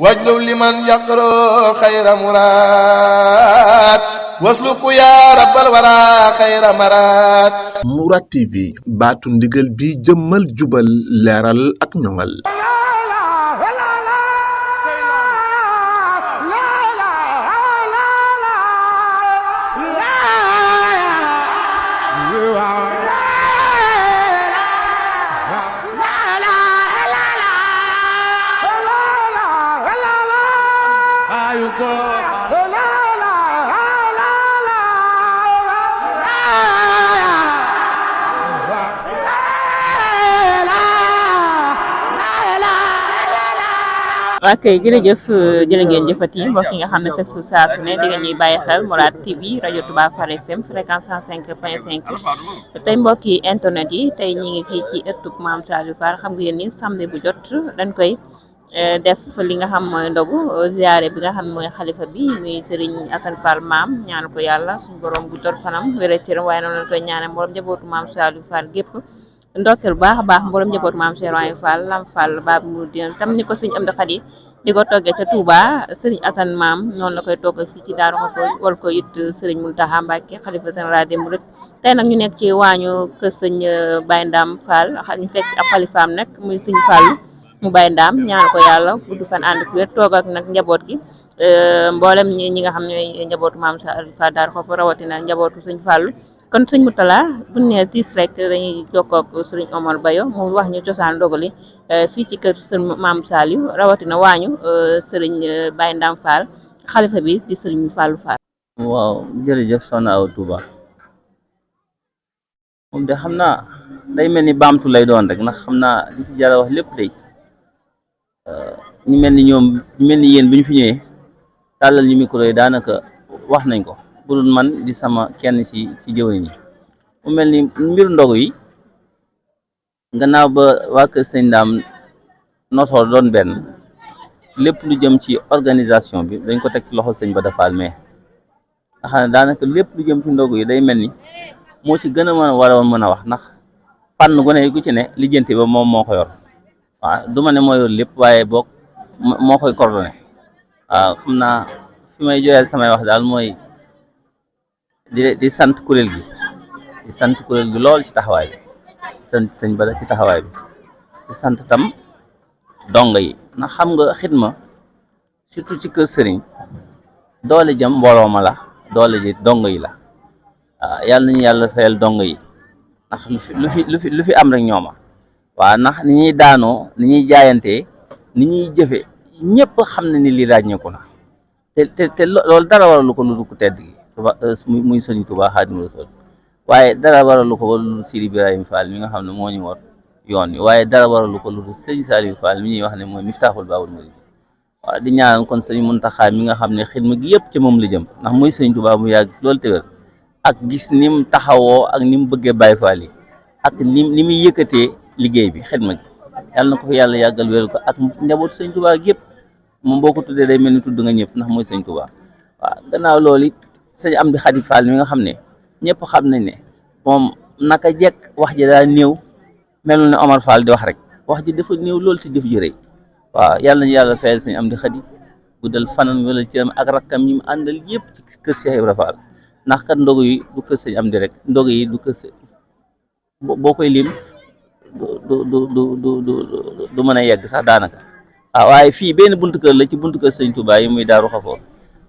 واجلب لمن يقرأ خير مراد واسلك يا رب الورى خير مراد. Mourad TV baatu ndigal bi jëmmal jubal leeral ak ñoŋal. ok jërëjëf jërë ngeen jëfati mbokk yi nga xam ne chaque jour saa su ne di ngeen ñuy bàyyi xel Mourad TV rajo Touba Far FM fréquence 105.5 tey mbokk yi internet yi tey ñi ngi fii ci ëttub Maam Saliou Fall xam ngeen ni samedi bu jot dañ koy def li nga xam mooy ndogu ziare bi nga xam mooy xalifa bi muy Serigne Assane Fall maam ñaan ko yàlla suñu borom bu jot fanam wér cëram waaye noonu lañ koy ñaane mboolem njabootu Maam Saliou Fall gépp ndokkeel baax a baax mboolem njaboot maam Cheikh Ibrahima Fall Lam Fall Baab mu dien tam ni ko sëñ Amdi Xadi di ko toggee ca Touba sëriñ Assane maam noonu la koy togg fii ci Daaru Xafoor wal ko it sëriñ Muntaxa Mbàkke xalifa général des mourides tey nag ñu nekk ci waañu kër sëñ Baye Ndam Fall ñu fekk ab xalifaam nag muy sëñ Fall mu Baye Ndam ñaan ko yàlla gudd fan ànd ak wér toog ak nag njaboot gi mboolem ñi nga xam ne njabootu maam Fall Daaru Xafoor rawatina njabootu sëñ Fall kon sëñ Moutala bu nee tiis rek dañuy jokkoo ak sëriñ Omar Bayo mu wax ñu cosaan ndogali fii ci kër sëñ Maam Saliou rawatina waañu sëriñ Baye Ndam Fall xalifa bi di sëriñ Fallou Fall. waaw jërëjëf soxna Awa Touba moom de xam naa day mel ni baamtu lay doon rek ndax xam naa li fi jar a wax lépp day ñu mel ni ñoom ñu mel ni yéen bu ñu fi ñëwee tàllal ñu micro yi daanaka wax nañ ko. bu dul man di sama kenn ci jëwriñ ñi mu mel ni mbiru ndogu yi gannaaw ba waa kër sëñ Ndaam nosoo doon benn lépp lu jëm ci organisation bi dañ ko teg ci loxo sëñ Bada Fall mais nga xam ne daanaka lépp lu jëm ci ndogu yi day mel ni moo ci gën a mën a wax ndax fànn gu ne gu ci ne lijjanti ba moom moo ko yor waaw du ma ne moo yor lépp waaye boog moo koy coordonné waaw xam naa fi may joyal samay wax daal mooy di sant kuréel gi lool ci taxawaay bi sant sëñ Bada ci taxawaay bi di sant tam dong yi ndax xam nga xidma surtout ci kër sëriñ doole jëm mbooloo ma la doole ji dong yi la waaw yàlla nañu yàlla fayal dong yi ndax lu fi am rek ñooma waaw ndax ni ñuy daanoo ni ñuy jaayantee ni ñuy jëfe ñëpp xam ne ni lii ràññeeku na te loolu dara waralu ko lu du ko tedd gi muy sëriñ Tuubaa Xaadimu Rasuul waaye dara waralu ko lu Sidi Ibrahima Fall mi nga xam ne moo ñu war yoon wi waaye dara waralu ko lu sëriñ Saliou Fall mi ñuy wax ne mooy miftaaxul baabul murid waaw di ñaanal kon sëriñ Muntaxa mi nga xam ne xidma gi yëpp ci moom la jëm ndax muy sëriñ Tuubaa mu yàgg loolu te wér ak gis ni mu taxawoo ak ni mu bëggee Baay Faal yi ak ni muy yëkkatee liggéey bi xidma gi yàlla na ko fi yàlla yàggal wéral ko ak njabootu sëriñ Tuubaa gi yëpp moom boo ko tuddee day mel ni tudd nga ñëpp ndax mooy sëriñ Tuubaa waaw gannaaw loolu sëñ Amdi Xadi Fall mi nga xam ne ñëpp xam nañ ne moom naka jekk wax ji daa néew melul ne Omar Fall di wax rek wax ji dafa néew loolu ci jëf ji rëy waaw yàlla nañu yàlla fayal sëñ Amdi Xadi guddal fanam wala ci ak rakkam ñi mu àndal yëpp ci kër Cheikh Ibra Fall ndax kat ndogu yi du kër sëñ Amdi rek ndogu yi du kër boo koy lim du mën a yegg sax daanaka waaw waaye fii benn buntu kër la ci buntu kër sëñ Touba yi muy Daaru Xafoor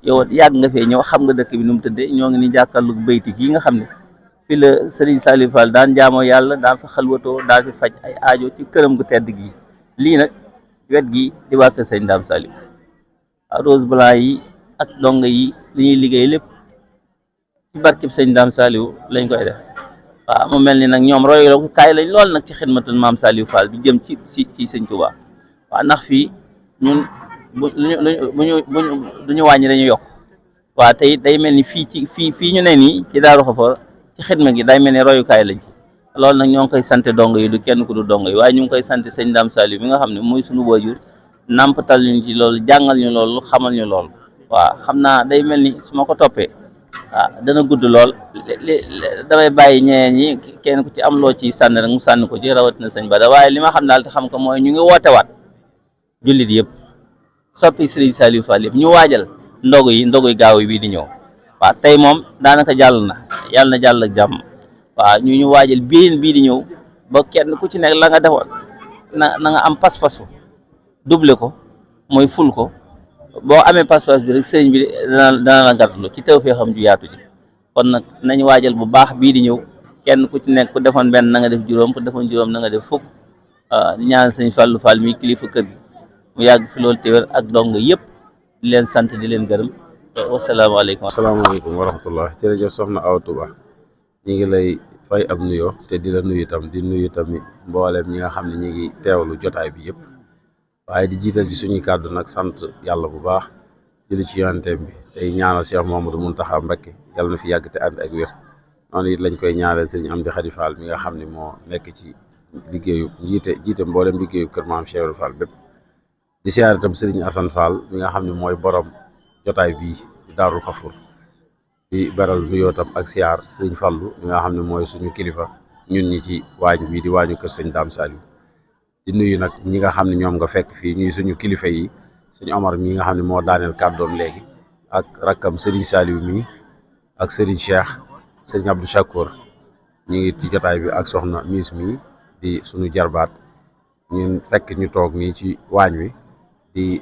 yow yàgg nga fee ñëw xam nga dëkk bi nu mu tëddee ñoo ngi ni jàkkaarlu bayti gii nga xam ne fi la Serigne Saliou Fall daan jaamoo yàlla daan fa xalwatoo daan fi faj ay aajo ci këram gu tedd gi lii nag wet gi di waa kër sëñ Ndam Saliou rose blanc yi ak dong yi li ñuy liggéey lépp ci barkeb sëñ Ndam Saliou lañ koy def waaw mu mel ni nag ñoom roy la ko kaay lañ lool nag ci xidmatul maam Saliou Fall bi jëm ci sëñ Touba waaw ndax fii ñun duñu wàññi dañu yokk waaw tey day mel ni fii ñu ne nii ci Daaru Xafoor ci xidma gi day mel ni royukaay lañ ci loolu nag ñoo ngi koy sant dong yi du kenn ku du dong yi waaye ñu ngi koy sant sëñ Ndam Saliou mi nga xam ne mooy suñu waajur nàmpatal ñu ci loolu jàngal ñu loolu xamal ñu loolu waaw xam naa day mel ni su ma ko toppee dana gudd lool damay bàyyi ñeneen ñi kenn ku ci am loo ci sànni rek mu sànni ko ci rawatina sëñ Bada waaye li ma xam daal te xam ko mooy ñu ngi woote waat jullit yëpp soppi Serigne Saliou Fall yëpp ñu waajal ndogu yi gaaw yi bii di ñëw waaw tey moom daanaka jàll na yàlla na jàll ak jàmm waaw ñu waajal bii di ñëw ba kenn ku ci nekk la nga defoon na nga am pas-pasu double ko mooy ful ko boo amee pas-pas bi rek sëriñ bi dana la gàttalu ci taw fee xam ju yaatu ji kon nag nañ waajal bu baax bii di ñëw kenn ku ci nekk ku defoon benn na nga def juróom ku defoon juróom na nga def fukk di ñaan sëñ Fallou Fall mi kilifa kër gi mu yàgg fi loolu téwér ak dong yëpp di leen sant di leen gërëm wasalaamaaleykum. asalaamaaleykum wa rahmatullah jërëjëf soxna Awa Touba ñi ngi lay fay ab nuyoo te di la nuyu itam di nuyu tamit mboolem ñi nga xam ne ñi ngi teewlu jotaay bi yëpp waaye di jiital ci suñuy kàddu nag sant yàlla bu baax julli ci yonenteem bi tey ñaanal Cheikh Mouhamadou Mountakha Mbacké yàlla na fi yàgg te ànd ak wér noonu it lañ koy ñaanal sëriñ Amdi Khady Fall mi nga xam ne moo nekk ci liggéeyu jiite mboolem liggéeyu kër maam Cheikh Ibra Fall bépp di siyaare itam sëriñ Assane Fall mi nga xam ne mooy borom jotaay bii di Daarul Xafoor di beral nuyoo tam ak siyaar sëriñ Fallu mi nga xam ne mooy suñu kilifa ñun ñi ci waañ bii di waañu kër sëñ Dame Saliou di nuyu nag ñi nga xam ne ñoom nga fekk fii ñuy suñu kilifa yi suñu Omar mi nga xam ne moo daaneel kàddoom léegi ak rakkam sëriñ Saliou mi ak sëriñ Cheikh sëriñ Abdou Chakour ñu ngi ci jotaay bi ak soxna Miss mi di suñu jarbaat ñun fekk ñu toog nii ci waañ wi di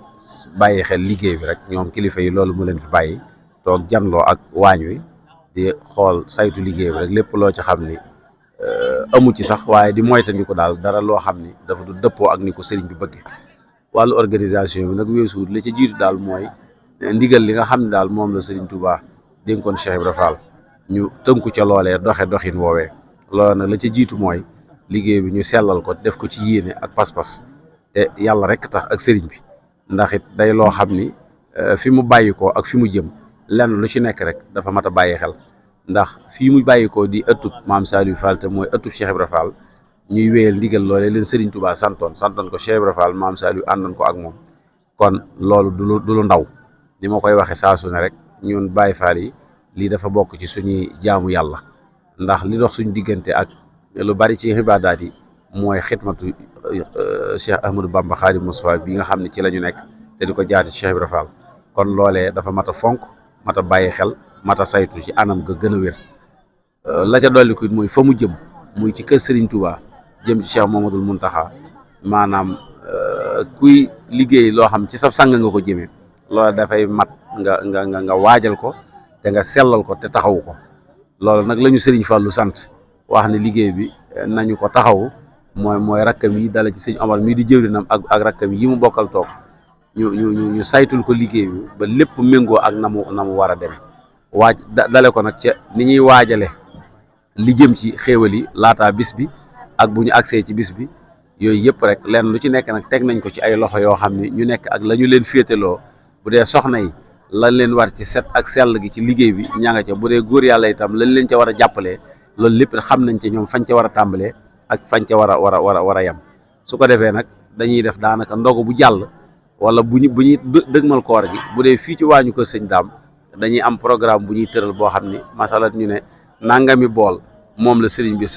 bàyyi xel liggéey bi rek ñoom kilifa yi loolu mu leen fi bàyyi toog janloo ak waañ wi di xool saytu liggéey bi rek lépp loo ci xam ni amu ci sax waaye di moytandi ko daal dara loo xam ni dafa du dëppoo ak ni ko sëriñ bi bëgge wàllu organisation bi nag weesuwut li ci jiitu daal mooy ndigal li nga xam ne daal moom la sëriñ Touba dénkoon Cheikh Ibra Fall ñu tënku ca loolee doxin woowee loolu nag la ca jiitu mooy liggéey bi ñu sellal ko def ko ci yéene ak pas-pas te yàlla rek tax ak sëriñ bi ndax it day loo xam ni fi mu bàyyi ko ak fi mu jëm lenn lu ci nekk rek dafa mat a bàyyi xel ndax fii mu bàyyi ko di ëttub maam Saliou Fall te mooy ëttub Cheikh Ibra Fall ñuy wéyal ndigal loolee leen sëriñ Touba santoon ko Cheikh Ibra Fall maam Saliou àndoon ko ak moom kon loolu du lu ndaw ni ma koy waxe saa su ne rek ñun Baye Fall yi lii dafa bokk ci suñuy jaamu yàlla ndax li dox suñu diggante ak lu bari ci ibaadaat yi mooy xidmatu Cheikh Ahmadou Bamba Khadim Moustapha bi nga xam ne ci la ñu nekk te di ko jaati Cheikh Ibra Fall kon loolee dafa mat a fonk mat a bàyyi xel mat a saytu ci anam ga gën a wér la ca dolli ko mooy fa mu jëm muy ci kër Serigne Touba jëm ci Cheikh Mouhamadoul Mountakha maanaam kuy liggéey loo xam ci sa sang nga ko jëmee loolu dafay mat nga waajal ko te nga sellal ko te taxawu ko loolu nag la ñu Serigne Fallou sant wax ne liggéey bi nañu ko taxawu mooy rakkam yi dala ci sëñ Omar mii di jëwrinam ak rakkam yi mu bokkal toog ñu saytul ko liggéey bi ba lépp méngoo ak na mu war a demee dale ko nag ca ni ñuy waajale li jëm ci xéewal yi laataa bis bi ak bu ñu agsee ci bis bi yooyu yëpp rek lenn lu ci nekk nag teg nañ ko ci ay loxo yoo xam ne ñu nekk ak la ñu leen féetaloo bu dee soxna yi lan leen war ci set ak sell gi ci liggéey bi ña nga ca bu dee góor yàlla itam lañ leen ca war a jàppalee loolu lépp xam nañ ca ñoom fañ ca war a tàmbalee ak fañ ca war a yem su ko defee nag dañuy def daanaka ndogu bu jàll wala bu ñuy dëgmal koor gi bu dee fii ci waañu ko sëñ daam dañuy am programme bu ñuy tëral boo xam ni masalat ñu ne nangami bool moom la sëriñ bi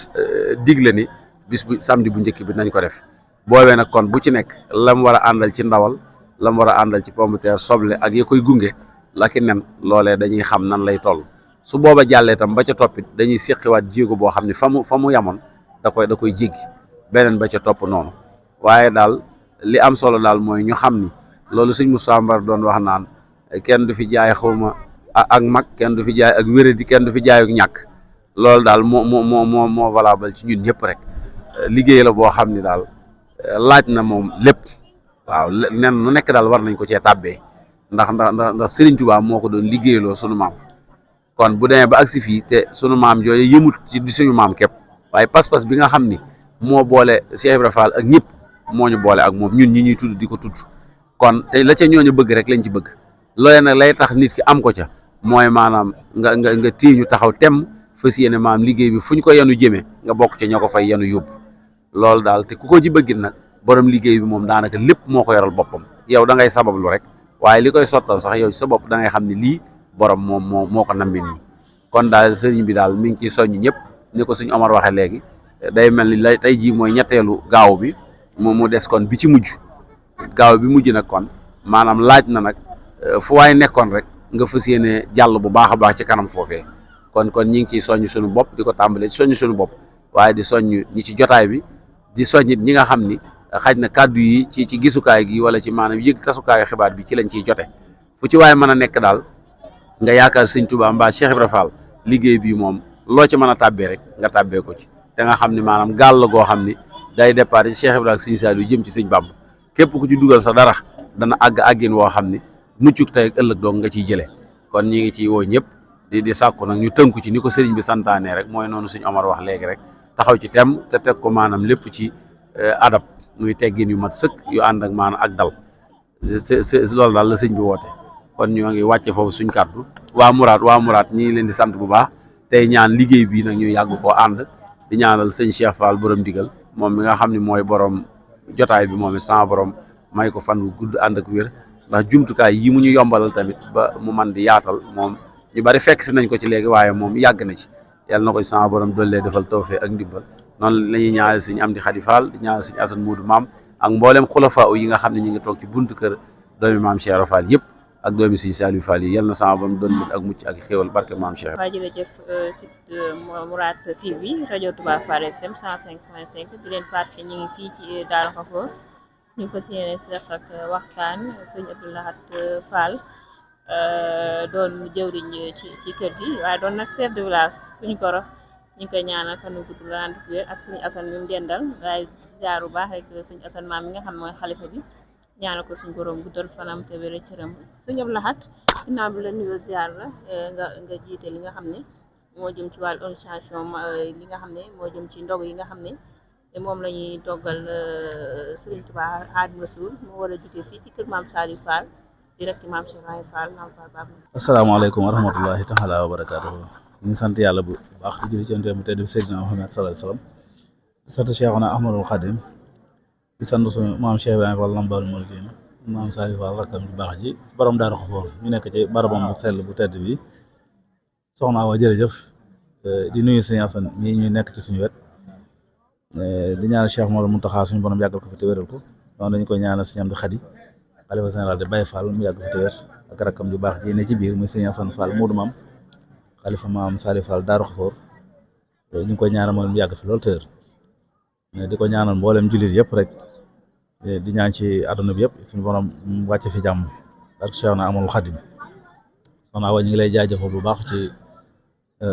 digle ni bis bu samedi bu njëkk bi nañ ko def boobee nag kon bu ci nekk lam war a àndal ci ndawal lam war a àndal ci pomme de terre soble ak ya koy gunge la ki nen loolee dañuy xam nan lay toll su booba jàllee tam ba ca toppit dañuy séqiwaat jéego boo xam ne fa mu yamoon da koy jéggi beneen ba ca topp noonu waaye daal li am solo daal mooy ñu xam ni loolu sëñ Moussa Mbar doon wax naan kenn du fi jaay xawma ak mag kenn du fi jaay ak wéradi kenn du fi jaay ak ñàkk loolu daal moo valable ci ñun ñëpp rek liggéey la boo xam ni daal laaj na moom lépp waaw nen nu nekk daal war nañ ko cee tàbbee ndax Serigne Touba moo ko doon liggéeyloo sunu maam kon bu demee ba agsi fii te sunu maam jooyu yëmut ci di suñu maam képp waaye pas-pas bi nga xam ni moo boole Cheikh Ibra Fall ak ñëpp moo ñu boole ak moom ñun ñi ñuy tudd di ko tudd kon te la ca ñooñu bëgg rek lañ ci bëgg loolee nag lay tax nit ki am ko ca mooy maanaam nga tii ñu taxaw temm fas yéene maam liggéey bi fu ñu ko yenu jëmee nga bokk ca ñoo ko fay yenu yóbbu loolu daal te ku ko ci bëggit nag borom liggéey bi moom daanaka lépp moo ko yoral boppam yow da ngay sabablu rek waaye li koy sottal sax yow ci sa bopp da ngay xam ne lii borom moo ko nambi nii kon daal sëriñ bi daal mi ngi ciy soññ ñëpp ni ko suñ Omar waxee léegi day mel ni tey jii mooy ñetteelu gaaw bi mu des kon bi ci mujj gaaw bi mujj nag kon maanaam laaj na nag fu waay nekkoon rek nga fas yéene jàll bu baax a baax ci kanam foofee kon ñi ngi ciy soññ suñu bopp di ko tàmbalee ci soññ suñu bopp waaye di soññ ñi ci jotaay bi di soññit ñi nga xam ni xaj na kàddu yi ci gisukaay gi wala ci maanaam yëg tasukaayu xibaar bi ci lañ ciy jote fu ci waaye mën a nekk daal nga yaakaar sëñ Touba mbaa Cheikh Ibra Fall liggéey bi moom loo ci mën a tàbbee rek nga tàbbee ko ci te nga xam ni maanaam gaal la goo xam ni day départ ci Cheikh Ibra ak sëñ Saliou jëm ci sëñ Bamba képp ku ci dugal sa dara dana àggin woo xam ni muccuk tey ak ëllëg doog nga ciy jëlee kon ñi ngi ciy woo ñëpp di sàkku nag ñu tënku ci ni ko sëriñ bi santaane rek mooy noonu sëñ Omar wax léegi rek taxaw ci tem te teg ko maanaam lépp ci adab muy teggin yu mat sëkk yu ànd ak maanaam ak dal loolu daal la sëñ bi woote kon ñoo ngi wàcce foofu suñ kàddu waa Mourad ñi ngi leen di sant bu baax tey ñaan liggéey bi nag ñu yàgg koo ànd di ñaanal sëñ Cheikh Fall borom digal moom mi nga xam ne mooy borom jotaay bi moom it sama borom may ko fan wu gudd ànd ak wér ndax jumtukaay yi mu ñu yombalal tamit ba mu man di yaatal moom ñu bari fekk si nañ ko ci léegi waaye moom yàgg na ci yàlla na ko sama borom dollee defal tawfeex ak ndimbal noonu la ñuy ñaanal sëñ Amdi Xadi Fall di ñaanal sëñ Asan Muudu Maam ak mboolem xulafa yi nga xam ne ñu ngi toog ci buntu kër doomi maam Cheikh Fall yëpp ak doomi sëñ Saliou Fall yi yàlla na sama borom doon ak mucc ak xéewal barke maam Cheikh. waa jërëjëf ci Mourad TV rajo Touba Fall FM 105.5 di leen fàtte ñu ngi fii ci Daara Khafor ñu fas yéene seq ak waxtaan sëñ Abdou Lahad Fall doon jëwriñ ci kër gi waaye doon nag chef de village suñu koro ñu ngi koy ñaanal fan wu gudd la ànd ak wér ak suñu Assane mi mu dendal waaye jaar bu baax rek suñu Assane maam mi nga xam mooy xalifa bi ñaanal ko suñu borom guddal fanam te wér cëram sëñ Abdou Lahad ginnaaw bi la nuyoo ziar la nga jiite li nga xam ne moo jëm ci wàllu organisation li nga xam ne moo jëm ci ndog yi nga xam ne moom la ñuy toggal Serigne Touba Xaadimu Rasuul moo war a jóge fii ci kër maam Saliou Fall direct maam Cheikh Ibrahima Fall maam Fall Babou. asalaamaaleykum wa rahmatullahi taala wa barakaatuhu ñu ngi sant yàlla bu baax di julli ci yonent mu tedd Seydina Muhammad sallallahu alayhi wa sallam di sant Cheikhuna Ahmadul Khadim di sant suñu maam Cheikh Ibrahima Fall Lambaal Mouridina maam Saliou Fall rakkam ju baax ji borom Daara Khafor ñu nekk ci barabam bu sell bu tedd bi soxna Awa jërëjëf di nuyu sëñ Assane mii ñu nekk ci suñu wet di ñaanal Cheikh Mawal Mountakha suñu borom yàggal ko fi te wéral ko noonu dañu koy ñaanal sëñ Amdi Xadi xalifa général de Baye Fall mu yàgg fi te wér ak rakkam ju baax ji ne ci biir muy sëñ Assane Fall Moodu Maam xalifa maam Saliou Fall Daaru Xafoor ñu ngi koy ñaanal moom mu yàgg fi loolu te wér di ko ñaanal mboolem jullit yëpp rek di ñaan ci àdduna bi yëpp suñu borom wàcce fi jàmm ak Cheikh na amul Xadim soxna Awa ñu ngi lay jaajëfal bu baax ci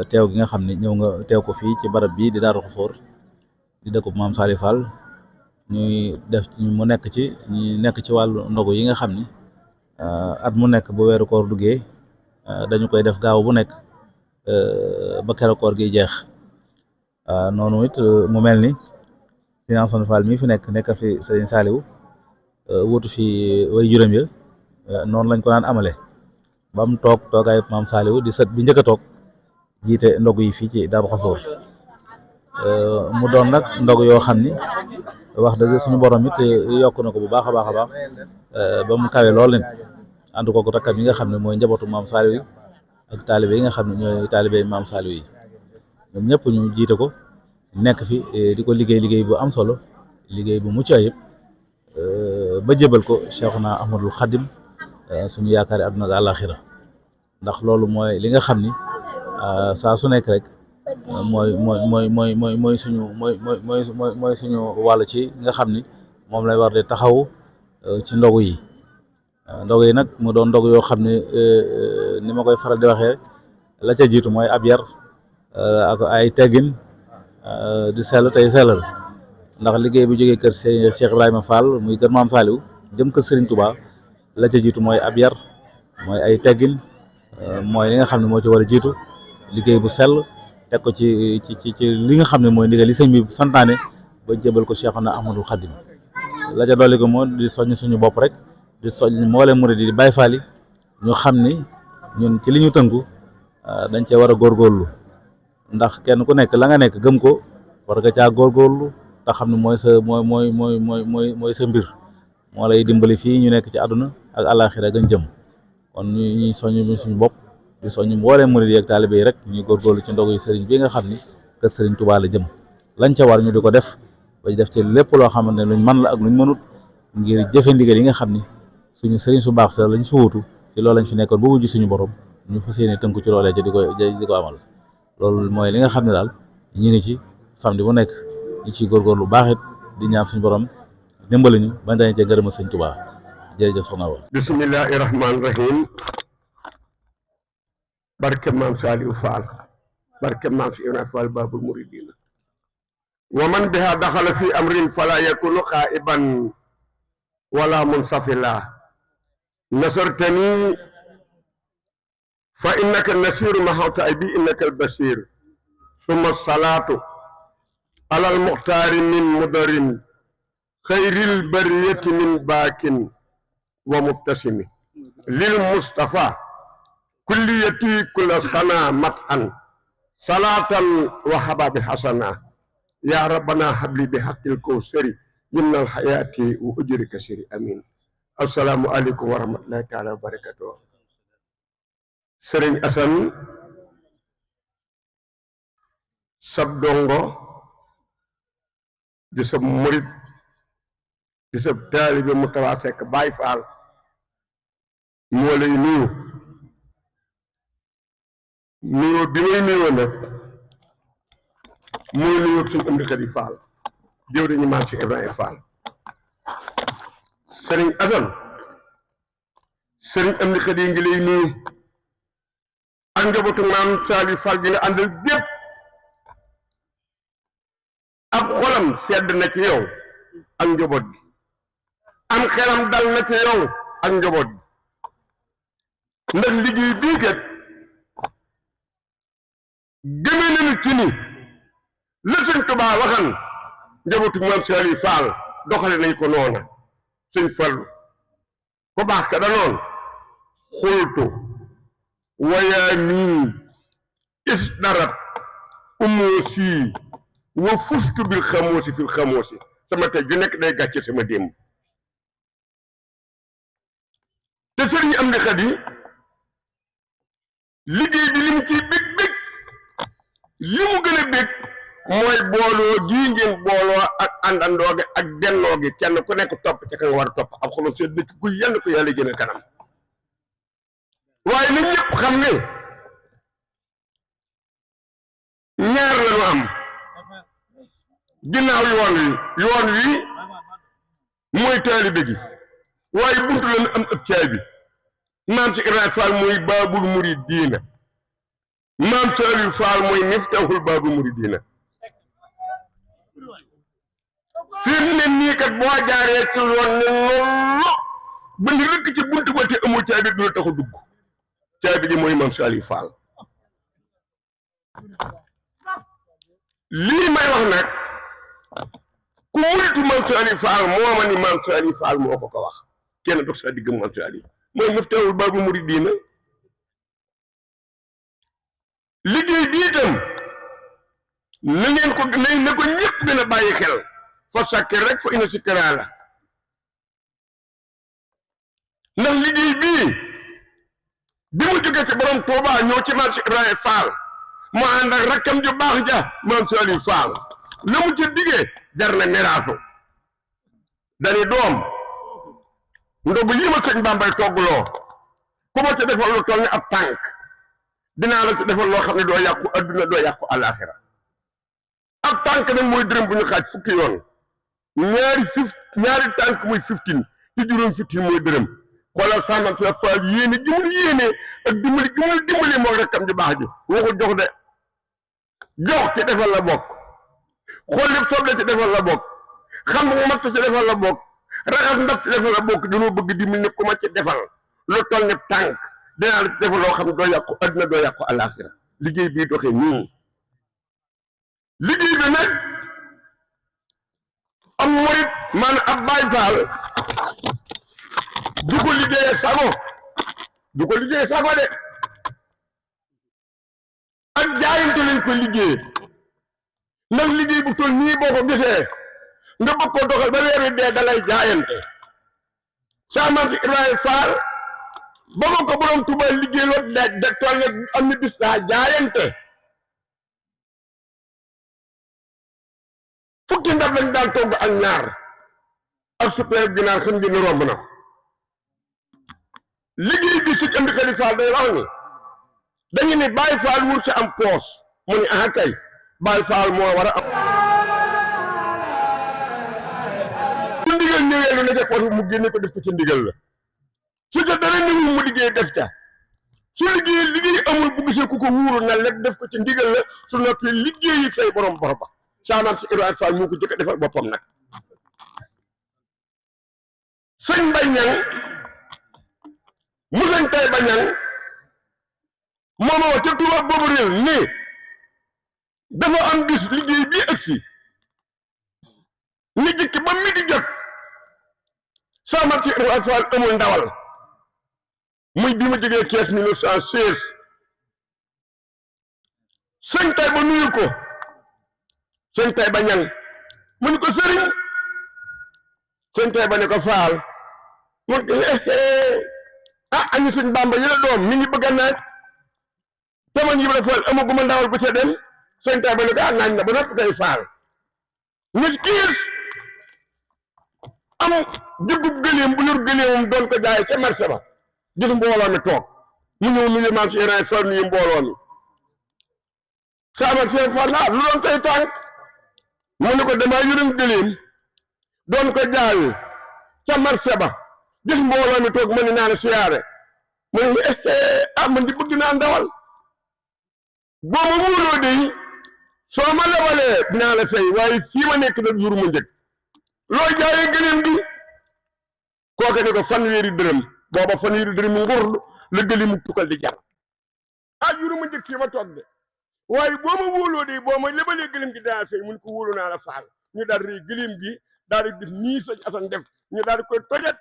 teew gi nga xam ne ñëw nga teew ko fii ci barab bii di Daaru Xafoor di dëkkub maam Saliou Fall ñuy def mu nekk ci ñu nekk ci wàllu ndogu yi nga xam ni at mu nekk bu weeru koor duggee dañu koy def gaaw bu nekk ba keroog koor gi jeex noonu it mu mel ni sëñ Assane Fall mi fi nekk fi sëñ Saliou wutu fi way juróom ya noonu lañ ko daan amale ba mu toogaay maam Saliou di sët bi njëkk a toog jiite ndogu yi fii ci Daaru Xafoor mu doon nag ndog yoo xam ni wax dëgg suñu borom it yokk na ko bu baax a baax a baax ba mu kawe lool leen ànd ko rakkam yi nga xam ne mooy njabootu maam Saliou yi ak taalibe yi nga xam ne ñooy taalibe maam Saliou yi ñoom ñëpp ñu jiite ko nekk fi di ko liggéey bu am solo liggéey bu mucc ayib ba jëbal ko Cheikhuna Ahmadul Khadim suñu yaakaari àdduna ak àllaaxira ndax loolu mooy li nga xam ni saa su nekk rek mooy suñu wàll ci nga xam ni moom lay war di taxaw ci ndogu yi nag mu doon ndogu yoo xam ne ni ma koy faral di waxee la ca jiitu mooy ab yar ak ay teggin di sell tey sellal ndax liggéey bu jógee kër Cheikh Ibrahima Fall muy kër Maam Saliou jëm kër Serigne Touba la ca jiitu mooy ab yar mooy ay teggin mooy li nga xam ne moo ci war a jiitu liggéey bu sell teg ko ci li nga xam ne mooy ndigal li sëñ bi santaane ba jébal ko Cheikhuna Ahmadul Khadim la ca dolli ko moo di soññ suñu bopp rek di soññ mboolem murid di Baay Faal yi ñu xam ni ñun ci li ñu tënku dañ cee war a góorgóorlu ndax kenn ku nekk la nga nekk gëm ko war nga caa góorgóorlu te xam ne mooy sa mbir moo lay dimbali fii ñu nekk ci àdduna ak àllaaxira gën jëm kon ñuy soññ suñu bopp di soññ mbooleem murid yi ak taalibe yi rek ñuy góorgóorlu ci ndogu yi sëriñ bi nga xam ni kër sëriñ Touba la jëm lañ ca war ñu di ko def ba def ci lépp loo xamante ne luñ mën la ak luñ mënut ngir jëfe ndigal yi nga xam ni suñu sëriñ su baax sa lañ fi wutu ci loolu lañ fi nekkoon ba wujj suñu borom ñu fas yéene tënku ci loolee ca di ko amal loolu mooy li nga xam ne daal ñu ngi ci samedi bu nekk ñu ciy góorgóorlu lu baax it di ñaan suñu borom dimbali ñu bañ dañu cee gërëma sëñ Tuubaa jërëjëf soxna Awa. bismillahi rahmaani rahim barke maam Saliou Fall barke maam si Ibrahima Fall babul muridina wa man biha daxala fi amrin fala yakunu xaiban wala munsafila nasartani fa innaka nasiru mahawta ay bi innaka albasir summa salatu ala almuxtaari min mudarin xayril bariyati min baakin wa mubtasimi lil mustafa kulliyati kulla sana mat'an salatan wa hababi hasana ya rabbana habli bi haqqil kawsari minnal hayati wa ujri kasiri amin. Assalamu alaikum wa rahmatullahi taala wa barakatuh. Sëriñ Asan sab dongo di sab murid di sab taalibe Moustapha Seck Baye Fall moo lay nuyu nuyoo bi may nuyoo nag mooy nuyoo suñu am di Xadi Fall jëw dañu maam si Ibrahima Fall. Sëriñ Asan sëriñ am di Xadi ngi lay nuyu ak njabootu maam Saliou Fall gi nga àndal gépp ab xolam sedd na ci yow ak njaboot gi am xelam dal na ci yow ak njaboot gi ndax liggéey bii kat gëme nañu ci ni la sëñ Tuubaa waxan njabootu maam Saliou Fall doxale nañ ko noona sëñ Fallu ko baax ka da noon xultu wayaami isdarat umoosi wa fustu bil xamoosi fil xamoosi sama tey ju nekk day gàcce sama démb te sëriñ am di Xadi liggéey bi li mu ciy bég bég li mu gën a bég mooy booloo gii ngeen booloo ak àndandoo gi ak bennoo gi kenn ku nekk topp ci ka nga war a topp ab xolum seen dëkk ku yenn ko yàlla jëme kanam waaye nag ñëpp xam ne ñaar lañu am ginnaaw yoon wi mooy taalibe gi waaye buntu lañu am ëpp caay bi maam si Ibrahima Fall mooy baabul muridiina maam Saliou Fall mooy miftahul baabul muridiina fi mu ne nii kat boo jaaree ci yoon ne loolu ba ni rëkk ci buntu ba te amul caay bi du la tax a dugg caay bi ji mooy maam Saliou Fall lii may wax nag ku muritu maam Saliou Fall moo ma ni maam Saliou Fall moo ko wax kenn dox sa digg maam Saliou mooy miftahul baabul muridiina liggéey bi itam na ngeen ko na ko ñëpp gën a bàyyi xel fa sàkkir rek fa ina sikra la ndax liggéey bii bi mu jógee ci borom Touba ñëw ci maam si Ibrahima Fall mu ànd ak rakkam ju baax ja maam Saliou Fall la mu ci diggee jar na miraasu dani doom ndogu yi ma sëñ Bambay toggloo ku ma ci defal lu toll ni ab tànk dinaa la ci defal loo xam ne doo yàqu adduna doo yàqu àllaaxira ab tànk nag mooy dërëm bu ñu xaaj fukki yoon ñaari tànk muy 15 ci juróom 15 mooy dërëm xoolal sàmmam si Fall yéene gi mu yéene ak dimbali gi mu dimbali moom rekkam ji baax ji waxul jox de jox ci defal la bokk xool lépp soble ci defal la bokk xam nga matt ci defal la bokk raxas ndab ci defal la bokk dañoo bëgg dimbali ne ku ma ci defal lu toll ne tànk dinaa la ci defal loo xam ne doo yàqu adduna doo yàqu àllaaxira liggéey bii doxee nii liggéey bi nag am murit maanaam ab Baay Faal du ko liggéeyee sago de ak jaayante lañ ko liggéey ndax liggéey bu toll nii boo ko gisee nga bëgg ko doxal ba weer wi dee da ngay jaayante saa maam si Ibrahima Fall ba ma ko borom Tuuba liggéey loot da toll ne am na bis daa jaayante fukki ndab lañ daan togg ak ñaar ak super ginaar xam ngeen ne romb na liggéey bi sëñ Amdi Khady Fall day wax ni dañu ne Baye Fall wur ci am poos mu ni ah kay Baye Fall moo war a am su ndigal ñëwee lu nekk poos mu génne ko def ko ci ndigal la su ca dara ñëwul mu liggéey def ca su liggéey amul bu gisee ku ko wuuru na lekk def ko ci ndigal la su noppi liggéeyi say borom bor ba saamaam si Ibrahima Fall moo ko jëkk a defal boppam nag sëñ Mbay Ñang mu sëñ tay ba ñang mooma wax ca Tuuba boobu réew nii dafa am bis liggéey bii agsi ni jëkki ba mi di jot saamaam si Ibrahima Fall amul ndawal muy bi ma jógee Kees 1916 sëñ tay ba nuyu ko sëñ tay ba ñang mu ni ko sëriñ sëñ tay ba ne ko Faal mun ko añu sëñ Bàmba yi la doom mi ngi bëgg a naaj taman yi la Faal amaguma ndawal bu ca dem sëñ tay ba ne ko naaj na ba noppi kay Faal nit kiis am jëggub gëléem bu yor gëléemam doon ko jaay ca marché ba gis mbooloo mi toog mu ñëw nuyu maam si Ibrahima Fall nuyu mbooloo mi saama seen Fall lu doon koy tànk mu ne ko damaa yoroon gëléem doon ko jaay ca marché ba gis mbooloo mi toog ma ne naa la siyaare mu ne man di bëgg naa ndawal boo ma wóoloo de soo ma lebalee dinaa la fay waaye fii ma nekk nag jur ma njëg loo jaayee gëléem gi kooke ne ko fanweeri dërëm booba fanweeri dërëm nguur la gëléem mu tukkal di jar jur ma njëg fii ma toog de waaye boo ma wóoloo de boo ma lebalee gëléem gi dinaa la fay mun ko wóolu naa la faal ñu daal di gëléem gi daal di def nii sëñ Asan def ñu daal di koy tojat